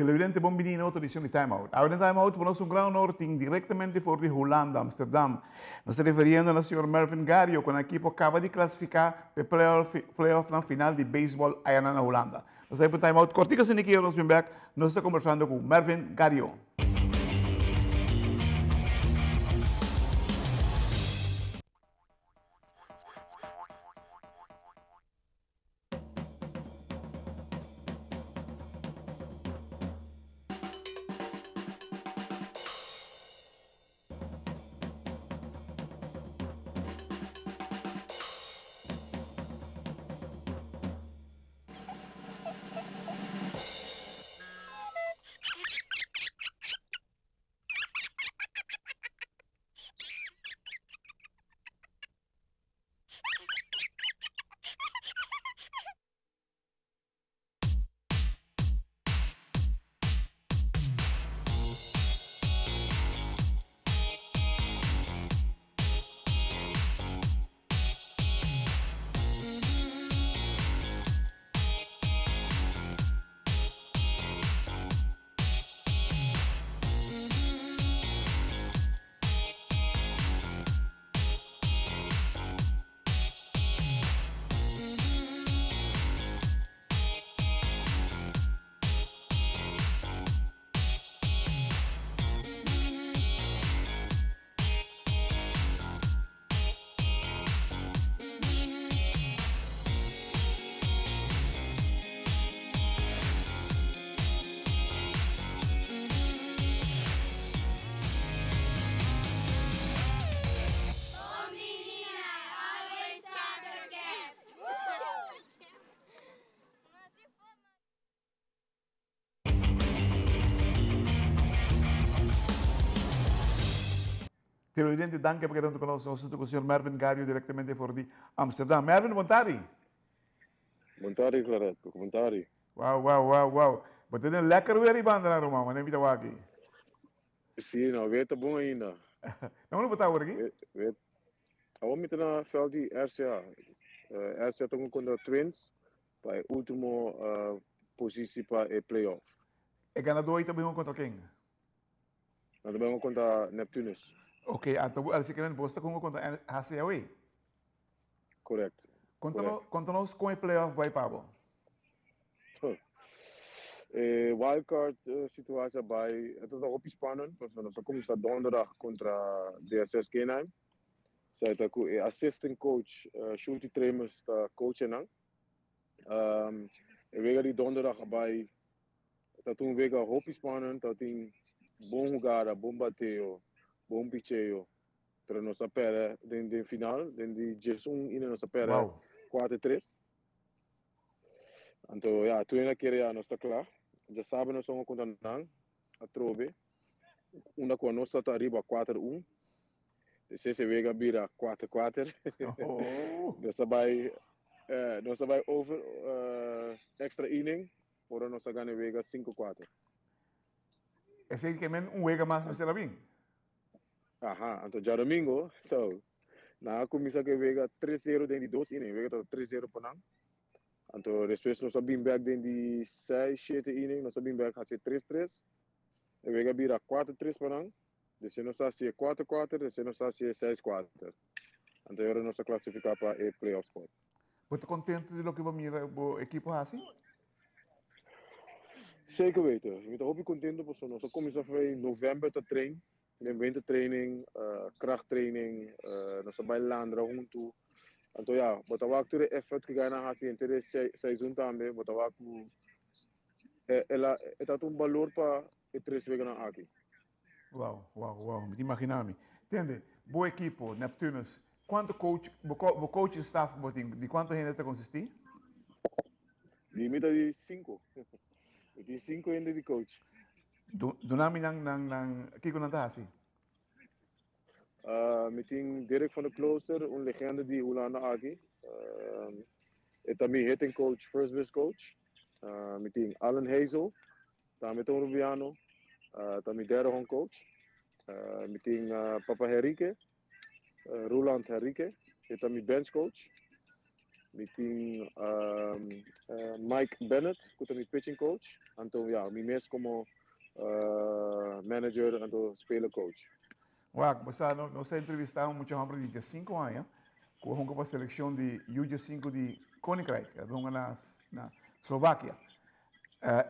Televidente bon bini na otro edicion di Time Out. Awe den Time Out pa nos un gran honor tin directamente for di Hulanda, Amsterdam. Nos ta referiendo na señor Mervin Gario cu nan ekipo caba di clasifica p'e playoff playoffnan final di baseball ayanan na Hulanda. Nos ta bay pa un Time Out cortico asina ki nos bin bek nos ta conversando cu Mervin Gario. Televidente, danki pa keda huntu ku nos. Nos huntu ku señor Mervin Gario direktamente for di Amsterdam. Mervin, bon tardi. Bon tardi, Claret. Bon tardi. Wow, wow, wow, wow. Bo ta den lekker weer die banda na Roma, man. Invita waki. Sí, no, weer ta bon ainda. Na unda bo ta awor aki? Weer. Awor mi ta na veld di RCA. RCA ta kontra Twins pa e ultimo positie pa e playoff. E ganador ei ta bin kontra ken? Nan ta bin kontra Neptunus. Ok, anto así que bo ta kontra HCAW? Correct. Konta nos kon e playoff bai pa bo. E wildcard situatie a bai, e ta hopi spannend, pasobra nos a kuminsá donderdag kontra DSS K9. Sa ta ku e assistant coach Shulty Tremers ta coach nan. E wega di donderdag a bai ta un wega hopi spannend, ta tin bon hugada, bon bateo, bon picheo. Pero nos a perde den den final, den di 11 ine nos a perde 4-3. Anto ya, tur hende a kere ya nos ta kla. Djasabra nos a hunga kontra nan atrobe. Unda ku anos ta ariba 4-1. Despues e wega bira 4-4. Nos a bai nos a bai over extra inning ora nos a gana e wega 5-4. Esei ke men un wega mas mester a bin. Aha, anto djadomingo, so, nan a kuminsá ku e wega 3-0 den di dos inning. E wega tabata 3-0 pa nan. Anto despues nos a bin bek den di seis, shete inning, nos a bin bek hasi 3-3. E wega a bira 4-3 pa nan. Despues nos a hasi e 4-4, despues nos a hasi e 6-4. Anto e ora nos a klasifiká pa e playoff spot. Bo ta kontentu di loke bo mira bo ekipo hasi? Zeker weten. Mi ta hopi kontentu pasobra nos a kuminsá for di novèmber ta train, den winter training, krachttraining, nos a bai landra huntu. Anto ya, bo ta wak tur e effort ku gana hasi henter e seizoen tambe, bo ta wak ku el a e ta un balor pa e tres weganan aki. Wow, wow, wow, mi ta imagina mi. Tende, bo ekipo, Neptunus, kuantu coach, bo bo coaching staff ku bo tin, di kuantu hende ta konsistí? Di mi ta di sinku. Mi tin sinku hende di coach. Duna mi nan nan nan kiko nan ta hasi? Mi tin Dirk van der Klooster, un legenda di Hulanda aki. E ta mi hitting coach, first base coach. Mi tin Alan Hazel, tambe ta un Rubiano, ta mi derde home coach. Mi tin Papa Henrique, Roland Henrique, e ta mi bench coach. Mi tin Mike Bennett ku ta mi pitching coach. Anto ya, mi mes komo manager anto speler coach. Wak, bo sa, nos a entrevistá un mucha hòmber di diesinku aña ku a hunga pa selekshon di U diesinku di Koninkrijk. El a hunga na na Slovakia.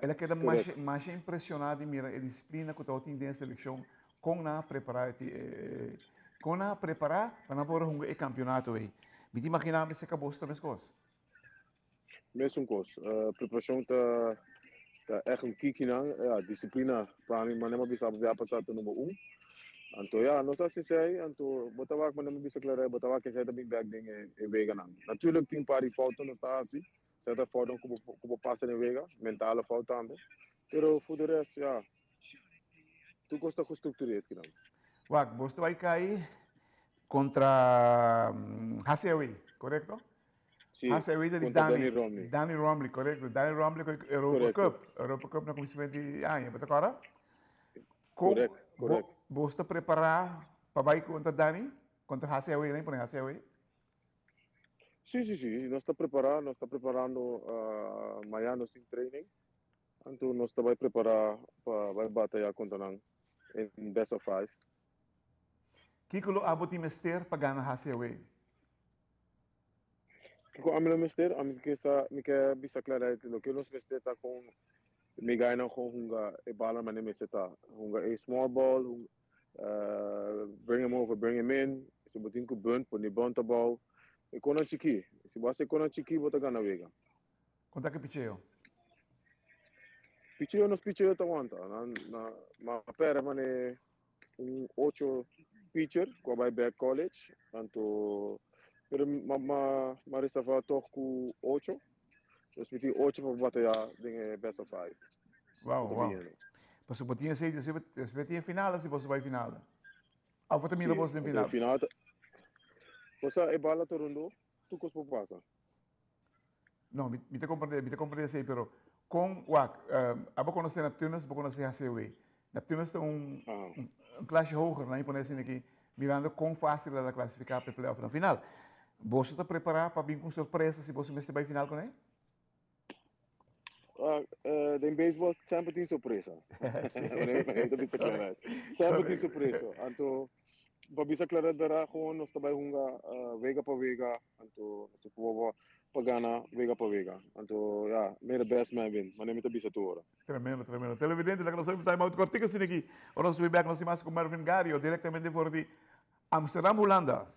El a keda masha masha impresioná di mira e disiplina ku tabatin den e selekshon, kon nan a prepará e kon nan a prepará pa nan por a hunga e kampionato ei. Mi ta imaginá mi si ka boso ta meskos. Mesun kos. Preparashon ta ta ègt un kiki nan. Ya, disiplina pa mi manera mi a bisa bo bia pasá ta number un. Anto ya, nos a hasi esei, anto bo ta wak manera mi a bisa Claret, bo ta wak esei ta bin bèk den e weganan. Natuurlijk tin un par di foutnan nos ta hasi, sèrto foutnan ku bo ku bo pasa den wega, mentale fout tambe. Pero for de rest ya, tur kos ta gestructureerd kinan. Wak, bo ta bai kai kontra HCW, korekto? Sí, HCW ta di kontra Danny, Danny Romney. Danny Romney, korekto. Danny Romney ku Europa Korekto. Cup. Europa Cup na kuminsamentu di aña, bo ta kòrda? Kon Korek, bo, korek. bo ta prepará pa bai kontra Danny? Kontra HCW, nan pone HCW? Sí, sí, sí, nos ta prepará, nos ta preparando mañana nos tin training, anto nos ta bai prepará pa bai bataya kontra nan en best of five. Kiko lo abo tin mester pa gana HCW? Kiko ami lo mester? Ami ke sa, mi ke bisa klarait loke nos mester ta kon mi gainan kon hunga e bala manera mester ta. Hunga e small ball, Bring him over, bring him in. Si bo tin ku bunt, pone bunt abou. E konan chikí. Si bo hasi e konan chikí, bo ta gana wega. Kon ta ku picheo? Picheo, nos picheo ta wanta. Na, na, ma pere mane un ocho pitcher ku a bai bek college. Anto, pero ma, ma, ma reserva toch ku ocho. Nos mi tin ocho pa bataya den e best of five. Wow, wow. Pasobra bo tin esei, despues tin e final, si boso bai final. Of bo ta mira boso den final? Final ta, bo sa e bala ta rondó, tur kos por pasa. No, mi, mi ta comprende, mi ta comprende esei, pero kon, wak, abo konosé Neptunus, bo konosé HCW. Neptunus ta un, un, un klasje hoger, nan pone asina aki, mirando kon fácil el a klasifiká pa e playoff na final. Boso ta prepará pa bin ku un sorpresa si boso mester bai final kuné? Den baseball semper tin sorpresa. Semper tin sorpresa. Anto, pa bisa Claret bera, gewoon nos ta bai hunga wega pa wega. Anto, nos ta proba pa gana wega pa wega. Anto, ya, may the best man win. Manera mi ta bisa tur ora. Tremendo, tremendo. Televidente, laga nos obi time out kortico asina aki. Ora nos bin bek nos tin mas ku Mervin Gario, directamente for di Amsterdam, Hulanda.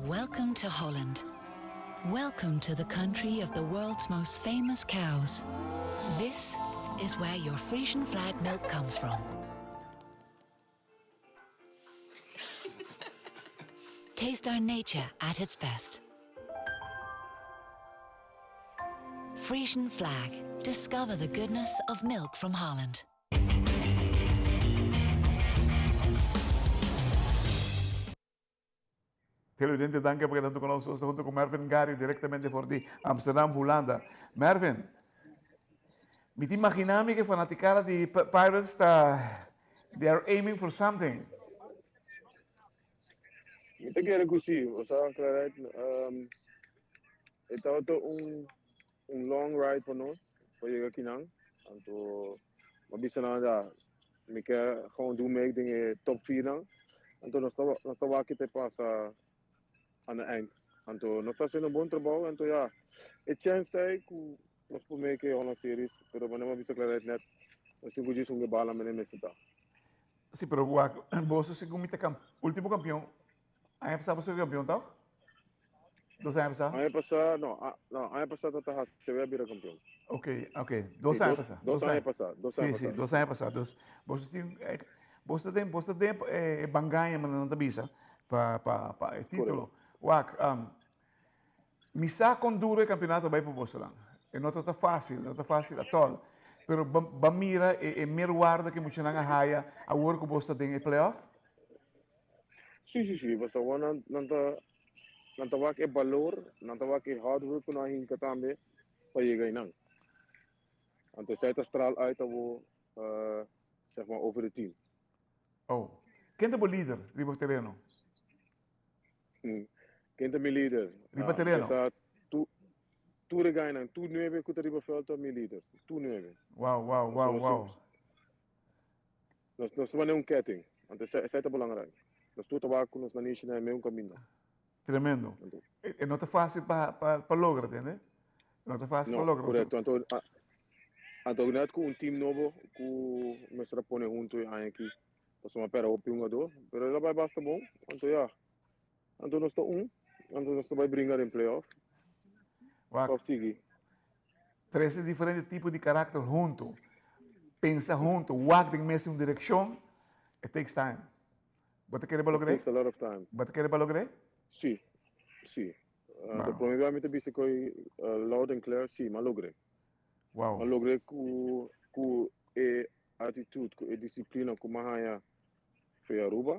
Welcome to Holland. Welcome to the country of the world's most famous cows. This is where your Frisian flag milk comes from. Taste our nature at its best. Frisian flag. Discover the goodness of milk from Holland. Televidente, danki pa keda huntu ku nos. Nos ta huntu ku Mervin Gario direktamente for di Amsterdam, Hulanda. Mervin, mi ta imaginá mi ku e fanatikada di Pirates ta, they are aiming for something. Mi ta kere ku si. Osea, Claret, e tabata un un long ride pa nos pa yega akinan. Anto mi a bisa nan ya, mi ke gewoon doen mee den e top viernan. Anto nos ta nos ta wak te pasa aan de eind. Anto nos ta haciendo un bon trabou. Anto ya, e chance ta ei ku nos por make e Holland Series. Pero manera mi a bisa Claret net, nos tin ku djis hunga e bala manera mester ta. Si, pero wak, boso segun mi ta kam, ultimo kampion, aña pasá boso a kampion tòg? Dos aña pasá? Aña pasá, no, no, aña pasá ta ta HCW a bira kampion. Ok, ok, dos aña pasá. Dos aña pasá, dos aña pasá. Si, si, dos aña pasá. Dus, boso tin, boso ta den, boso ta den e bangaña, manera nan ta bisa, pa, pa, pa e título. Wak, mi sa kon duro e kampeonato a bai pa bosonan. E no ta ta fásil, no ta fásil atòl. Pero bo, bo a mira e, e merwaarde ku e muchanan a haya awor ku boso ta den e playoff? Si, si, si. Pasobra nan, nan ta, nan ta wak e balor, nan ta wak e hard work ku nan a hinka tambe pa yega einan. Anto esei ta straal uit awo uh, zeg maar over het team. Oh. Ken ta bo lider riba tereno? Ken ta mi lider? Riba tereno. Esa tu tur e gainan, tur nuebe ku ta riba veld ta mi lider. Tur nuebe. Wow. Nos ta mane un ketting. Anto esei ta belangrijk. Nos tur ta wak ku nos nanishi na e meun kaminda. Tremendo. E no ta fácil pa logra, tende? E no ta fácil pa logra. No, korekto. Anto, anto net ku un team nobo ku mester a pone huntu e aña aki. Pasobra a pèrdè hopi hungadó, pero el a bai basta bon. Anto ya, anto nos ta un, anto nos ta bai bringa den playoff. Wak. Of sigui. Trese diferente tipo di karakter huntu, pensa huntu, wak den mesun direkshon, it takes time. Bo ta kere bo logr'é? It takes a lot of time. Bo ta kere bo logr'é? Si, si. Anto prome bia mi ta bisa koe loud and clear, si, m'a logr'é. Wow. M'a logr'é ku ku e attitude, ku e disiplina ku m'a haña fe Aruba,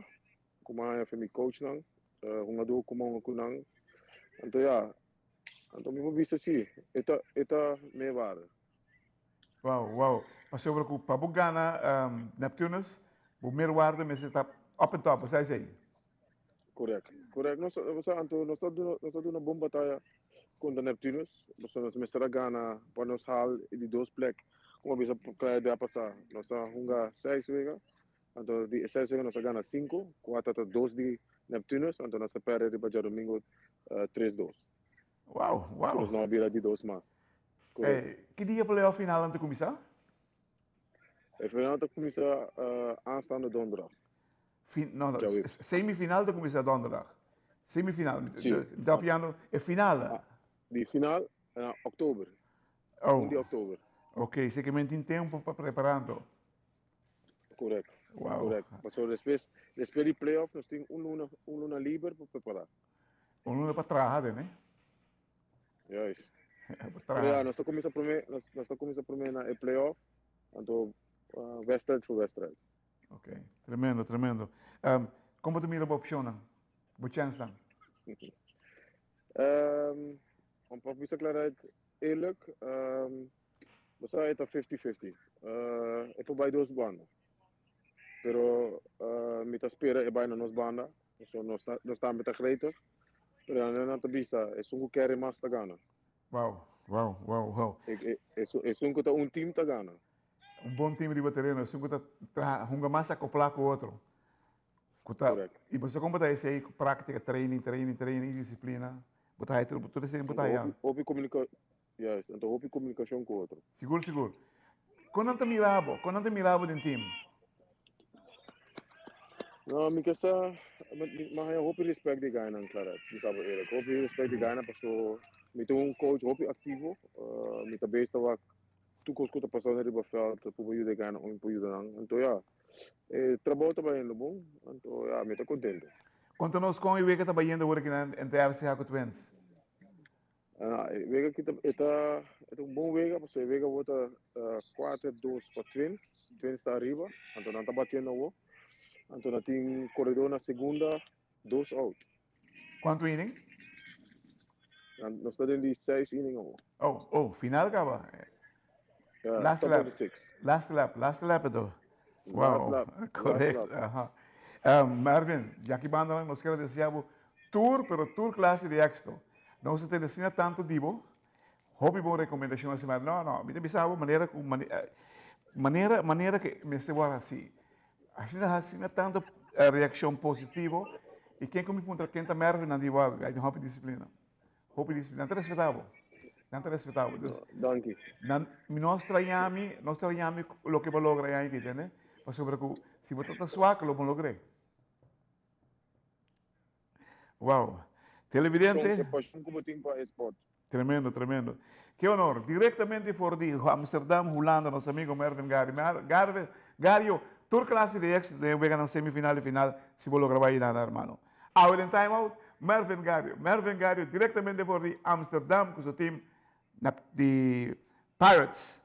ku m'a haña fe mi coachnan, hungadó ku m'a hunga ku nan. Anto ya, anto mi por bisa si, e ta e ta meewaarde. Wow. Pasobra ku pa bo gana Neptunus, bo meerwaarde mester ta up and top, bo sa esei? Correct, correct. Nos, sa, anto nos ta duna, nos ta duna bon bataya contra Neptunus. Pasobra nos mester a gana pa nos haal e di dos plek. Como a bisa kla e dia pasa, nos a hunga seis wega. Anto di e seis wega nos a gana cinco, kua ta ta dos di Neptunus, anto nos a perde riba djadomingo tres dos. Wow. Nos no a bira di dos mas. Correct. Ki dia playoff final nan ta cuminsa? E final ta cuminsa aanstaande donderdag. Fin, no, no, semifinal ta cuminsa donderdag. Semifinal, Sí. mi ta papiando e final. Ah, di final na oktober. Oh. Un di oktober. Ok, si ke men tin tempo pa preparando. Correct. Wow. Correct. Pasobra despues, despues di playoff nos tin un luna, un luna liber pa prepara. Un luna pa traha den, eh? Juist. Pa Pero traha. ja, nos ta cuminsa prome, nos, nos ta cuminsa prome na e playoff, anto uh, wedstrijd voor wedstrijd. Ok, tremendo, tremendo. Um, kon bo ta mira bo opcionnan, bo chensnan? Om pa bisa klaarheid, eerlijk, bo sa e ta 50-50. Uh, e por bai dos banda. Pero uh, mi ta spera e bai na nos banda. So nos, nos tambe ta gretig. Pero nan ta bisa, esun ku kere mas ta gana. Wow. Esun ku ta un team ta gana. Un bon team riba tereno, esun ku ta traha, hunga mas akoplá ku otro. Ku ta, Correct. i boso kon bo ta esei ku práktika, training, training, training i disiplina. Bo ta haya tur, tur esei bo ta haya. Hopi, hopi komunika, juist, anto hopi komunikashon ku otro. Sigur, sigur. Kon nan ta mira bo? Kon nan ta mira bo den team? No, mi ke sa, mi, mi haya hopi respect di gainan, Claret, mi sa bo eerlijk. Hopi respect di gainan paso mi ta un coach hopi aktivo, mi ta bezig ta wak tur kos ku ta pasando riba veld por bo yuda e gana un por yuda nan. Anto ya, e trabou ta bayendo bon, anto ya mi ta kontento. Konta nos kon e wega ta bayendo awor aki na entre RCH ku Twins. Ah, e wega aki ta e ta e ta un bon wega pasobra e wega awor ta kuater dos pa Twins, Twins ta ariba, anto nan ta batiendo awor. Anto nan tin koredor na segunda, dos out. Kuantu inning? Nos ta den di seis inning awor. Oh, oh, final kaba. Ja, Last top lap. of the six. Last lap, last lap ito. Wow, Last lap, last correct. lap. Aha. Mervin, Jackie Bandanan, nos quiere desear bo tur, pero tur clase de éxito. Nos ta tende asina tanto di bo. Hopi bon recomendacion asina, maar no, no, mi ta bisa bo manera cu, manera, manera que mester word haci. Asina asina tanto reaccion positivo y ken cu mi puntra ken ta Mervin nan di wou ai tin hopi disciplina. Hopi disciplina. Nan ta respeta bo. Nan ta respeta bo. Dus, Danki. Nan, mi no extraña mi, no extraña mi loke bo logra ya aki, tende? Pasobra cu si bo ta ta swak lo bo logr'é. Wow. Televidente. E pasion cu bo tin pa e sport. Tremendo, tremendo. Ke honor. Directamente for di Amsterdam, Hulanda, nos amigo Mervin Gary. Garve, Gario, tur clase di éxito den wega nan semifinal y final, si bo logra bai nada, hermano. Awe den Time Out, Mervin Gario. Mervin Gario directamente for di Amsterdam cu su team di Pirates.